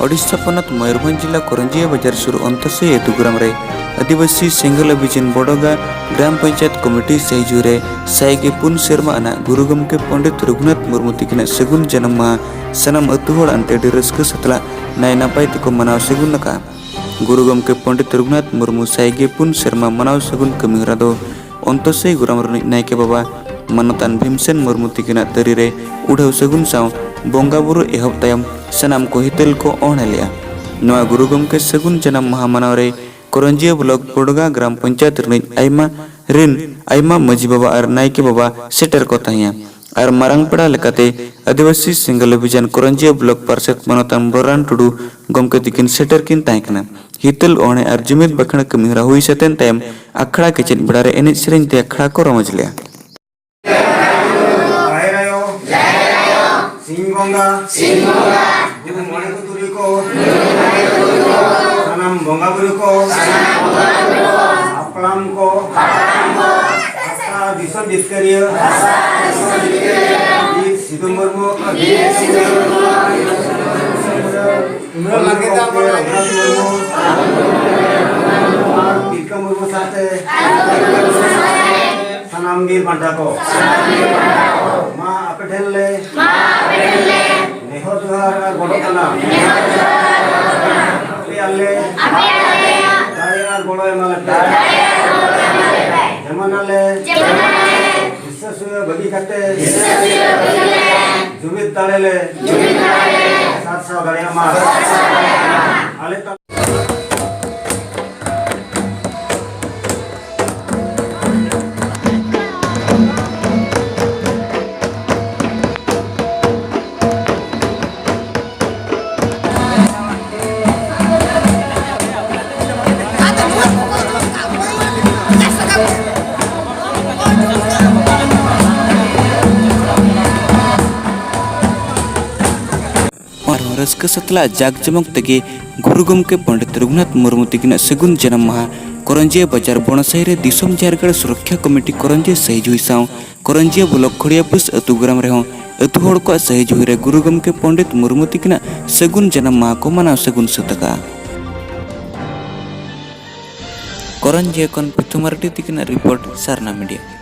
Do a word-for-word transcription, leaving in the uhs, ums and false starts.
ᱳᱰᱤᱥᱟ ᱯᱚᱱᱚᱛ ᱢᱚᱭᱩᱨᱵᱷᱚᱸᱡᱽ ᱡᱤᱞᱟ ᱠᱚᱨᱚᱸᱡᱤᱭᱟᱹ ᱵᱟᱡᱟᱨ ᱥᱩᱨ ᱚᱱᱛᱚᱥᱟᱹᱭ ᱟᱹᱛᱩ ᱜᱨᱟᱢ ᱨᱮ ᱟᱹᱫᱤᱵᱟᱹᱥᱤ ᱥᱮᱸᱜᱮᱞ ᱚᱵᱷᱤᱡᱟᱱ ᱵᱚᱰᱚᱜᱟ ᱜᱨᱟᱢ ᱯᱚᱧᱪᱟᱭᱮᱛ ᱠᱚᱢᱤᱴᱤ ᱥᱟᱹᱦᱤᱡᱩᱜᱤ ᱨᱮ ᱥᱟᱭ ᱜᱮ ᱯᱩᱱ ᱥᱮᱨᱢᱟ ᱟᱱᱟᱜ ᱜᱩᱨᱩ ᱜᱚᱢᱠᱮ ᱯᱚᱸᱰᱤᱛ ᱨᱚᱜᱷᱩᱱᱟᱛᱷ ᱢᱩᱨᱢᱩ ᱛᱤᱠᱤᱱᱟᱜ ᱥᱟᱹᱜᱩᱱ ᱡᱟᱱᱟᱢ ᱢᱟᱦᱟ ᱥᱟᱱᱟᱢ ᱟᱹᱛᱩ ᱦᱚᱲ ᱟᱱᱛᱮ ᱟᱹᱰᱤ ᱨᱟᱹᱥᱠᱟᱹ ᱥᱟᱛᱞᱟᱜ ᱱᱟᱭ ᱱᱟᱯᱟᱭ ᱛᱮᱠᱚ ᱢᱟᱱᱟᱣ ᱥᱟᱹᱜᱩᱱ ᱟᱠᱟᱫᱼᱟ᱾ ᱜᱩᱨᱩ ᱜᱚᱢᱠᱮ ᱯᱚᱸᱰᱤᱛ ᱨᱚᱜᱷᱩᱱᱟᱛᱷ ᱢᱩᱨᱢᱩ ᱥᱟᱭ ᱜᱮ ᱯᱩᱱ ᱥᱮᱨᱢᱟ ᱢᱟᱱᱟᱣ ᱥᱟᱹᱜᱩᱱ ᱠᱟᱹᱢᱤ ᱦᱚᱨᱟ ᱫᱚ ᱚᱱᱛᱚᱥᱟᱹᱭ ᱜᱨᱟᱢ ᱨᱤᱱᱤᱡ ᱱᱟᱭᱠᱮ ᱵᱟᱵᱟ ᱢᱟᱱᱚᱛᱟᱱ ᱵᱷᱤᱢᱥᱮᱱ ᱢᱩᱨᱢᱩ ᱛᱤᱠᱤᱱᱟᱜ ᱛᱟᱹᱨᱤ ᱨᱮ ᱩᱰᱷᱟᱹᱣ ᱥᱟᱹᱜᱩᱱ ᱥᱟᱶ ᱵᱚᱸᱜᱟ ᱵᱩᱨᱩ ᱮᱦᱚᱵ ᱛᱟᱭᱚᱢ ᱥᱟᱱᱟᱢ ᱠᱚ ᱦᱤᱛᱟᱹᱞ ᱠᱚ ᱚᱦᱚᱸᱲᱟ ᱞᱮᱫᱼᱟ᱾ ᱱᱚᱣᱟ ᱜᱩᱨᱩ ᱜᱚᱢᱠᱮ ᱥᱟᱹᱜᱩᱱ ᱡᱟᱱᱟᱢ ᱢᱟᱦᱟ ᱢᱟᱱᱟᱣ ᱨᱮ ᱠᱚᱨᱚᱸᱡᱤᱭᱟᱹ ᱵᱞᱚᱠ ᱵᱚᱰᱜᱟ ᱜᱨᱟᱢ ᱯᱚᱧᱪᱟᱭᱮᱛ ᱨᱤᱱᱤᱡ ᱟᱭᱢᱟ ᱨᱤᱱ ᱟᱭᱢᱟ ᱢᱟᱹᱡᱷᱤ ᱵᱟᱵᱟ ᱟᱨ ᱱᱟᱭᱠᱮ ᱵᱟᱵᱟ ᱥᱮᱴᱮᱨ ᱠᱚ ᱛᱟᱦᱮᱸᱭᱟ ᱟᱨ ᱢᱟᱨᱟᱝ ᱯᱮᱲᱟ ᱞᱮᱠᱟᱛᱮ ᱟᱹᱫᱤᱵᱟᱹᱥᱤ ᱥᱮᱸᱜᱮᱞ ᱚᱵᱷᱤᱡᱟᱱ ᱠᱚᱨᱚᱸᱡᱤᱭᱟᱹ ᱵᱞᱚᱠ ᱯᱟᱨᱥᱮᱛ ᱢᱟᱱᱚᱛᱟᱱ ᱵᱚᱞᱨᱟᱢ ᱴᱩᱰᱩ ᱜᱚᱢᱠᱮ ᱛᱤᱠᱤᱱ ᱥᱮᱴᱮᱨ ᱠᱤᱱ ᱛᱟᱦᱮᱸ ᱠᱟᱱᱟ᱾ ᱦᱤᱛᱟᱹᱞ ᱚᱦᱚᱸᱲᱟ ᱟᱨ ᱡᱩᱢᱤᱫ ᱵᱟᱠᱷᱮᱬ ᱠᱟᱹᱢᱤ ᱦᱚᱨᱟ ᱦᱩᱭ ᱥᱟᱹᱛᱮᱱ ᱛᱟᱭᱚᱢ ᱟᱠᱷᱲᱟ ᱠᱮᱪᱮᱫ ᱵᱮᱲᱟ ᱨᱮ ᱮᱱᱮᱡ ᱥᱮᱨᱮᱧ ᱛᱮ ᱟᱠᱷᱲᱟ ᱠᱚ ᱨᱚᱢᱚᱡᱽ ᱞᱮᱫᱼᱟ᱾ ᱡᱟᱦᱮᱨ ᱟᱭᱳ, ᱥᱤᱧ ᱵᱚᱸᱜᱟ, ᱜᱩᱨᱩ ᱢᱚᱬᱮ ᱠᱚ ᱛᱩᱨᱩᱭ ᱠᱚ, ᱥᱟᱱᱟᱢ ᱵᱚᱸᱜᱟ ᱵᱩᱨᱩ ᱠᱚ, ᱦᱟᱯᱲᱟᱢ ᱠᱚ, ᱟᱥᱟ ᱫᱤᱥᱚᱢ ᱡᱤᱛᱠᱟᱹᱨᱤᱭᱟᱹ, ᱵᱤᱨ ᱥᱤᱫᱩ ᱢᱩᱨᱢᱩ, ᱵᱤᱨ ᱥᱤᱫᱩ ᱢᱩᱨᱢᱩ, ᱨᱚᱜᱷᱩᱱᱟᱛᱷ ᱢᱩᱨᱢᱩ ᱟᱨ ᱛᱤᱞᱠᱟᱹ ᱢᱩᱨᱢᱩ ᱥᱟᱶᱛᱮ ᱥᱟᱱᱟᱢ ᱵᱤᱨ ᱵᱟᱱᱴᱟ ᱠᱚ, ᱢᱟ ᱟᱯᱮ ᱴᱷᱮᱱ ᱞᱮ ᱱᱮᱦᱚᱨ ᱡᱚᱦᱟᱨ ᱟᱨ ᱜᱚᱰᱚᱜ ᱠᱟᱱᱟ᱾ ᱟᱯᱮ ᱟᱞᱮ ᱫᱟᱲᱮ ᱟᱨ ᱜᱚᱲᱚ ᱮᱢᱟ ᱞᱮᱯᱮ᱾ ᱡᱮᱢᱚᱱ ᱟᱞᱮ ᱦᱤᱥᱟᱹ ᱥᱩᱭᱟᱹ ᱵᱟᱹᱜᱤ ᱠᱟᱛᱮ ᱡᱩᱢᱤᱫ ᱫᱟᱲᱮ ᱞᱮ ᱥᱟᱨᱥᱟᱣ ᱫᱟᱲᱮᱭᱟᱜ ᱢᱟ᱾ ᱟᱞᱮ ᱛᱟ- ᱟᱨᱦᱚᱸ ᱨᱟᱹᱥᱠᱟᱹ ᱥᱟᱛᱞᱟᱜ ᱡᱟᱠ ᱡᱚᱢᱚᱠ ᱛᱮᱜᱮ ᱜᱩᱨᱩ ᱜᱚᱢᱠᱮ ᱯᱚᱸᱰᱤᱛ ᱨᱚᱜᱷᱩᱱᱟᱛᱷ ᱢᱩᱨᱢᱩ ᱛᱤᱠᱤᱱᱟᱜ ᱥᱟᱹᱜᱩᱱ ᱡᱟᱱᱟᱢ ᱢᱟᱦᱟ ᱠᱚᱨᱚᱧᱡᱤᱭᱟᱹ ᱵᱟᱡᱟᱨ ᱵᱚᱬᱥᱟᱦᱤ ᱨᱮ ᱫᱤᱥᱚᱢ ᱡᱟᱦᱮᱨ ᱜᱟᱲ ᱥᱩᱨᱚᱠᱷᱟ ᱠᱚᱢᱤᱴᱤ ᱠᱚᱨᱚᱧᱡᱤᱭᱟᱹ ᱥᱟᱹᱦᱤ ᱡᱩᱦᱤ ᱥᱟᱶ ᱠᱚᱨᱚᱧᱡᱤᱭᱟᱹ ᱵᱞᱚᱠ ᱠᱷᱚᱲᱤᱭᱟᱯᱩᱥ ᱟᱹᱛᱩ ᱜᱨᱟᱢ ᱨᱮᱦᱚᱸ ᱟᱹᱛᱩ ᱦᱚᱲ ᱠᱚᱣᱟᱜ ᱥᱟᱹᱦᱤ ᱡᱩᱦᱤ ᱨᱮ ᱜᱩᱨᱩ ᱜᱚᱢᱠᱮ ᱯᱚᱸᱰᱤᱛ ᱢᱩᱨᱢᱩ ᱛᱤᱠᱤᱱᱟᱜ ᱥᱟᱹᱜᱩᱱ ᱡᱟᱱᱟᱢ ᱢᱟᱦᱟ ᱠᱚ ᱢᱟᱱᱟᱣ ᱥᱟᱹᱜᱩᱱ ᱥᱟᱹᱛ ᱟᱠᱟᱫᱼᱟ᱾ ᱠᱚᱨᱚᱧᱡᱤᱭᱟᱹ ᱠᱷᱚᱱ ᱯᱨᱤᱛᱷᱩ ᱢᱟᱨᱰᱤ ᱛᱤᱠᱤᱱᱟᱜ ᱨᱤᱯᱳᱨᱴ, ᱥᱟᱨᱱᱟ ᱢᱤᱰᱤᱭᱟ᱾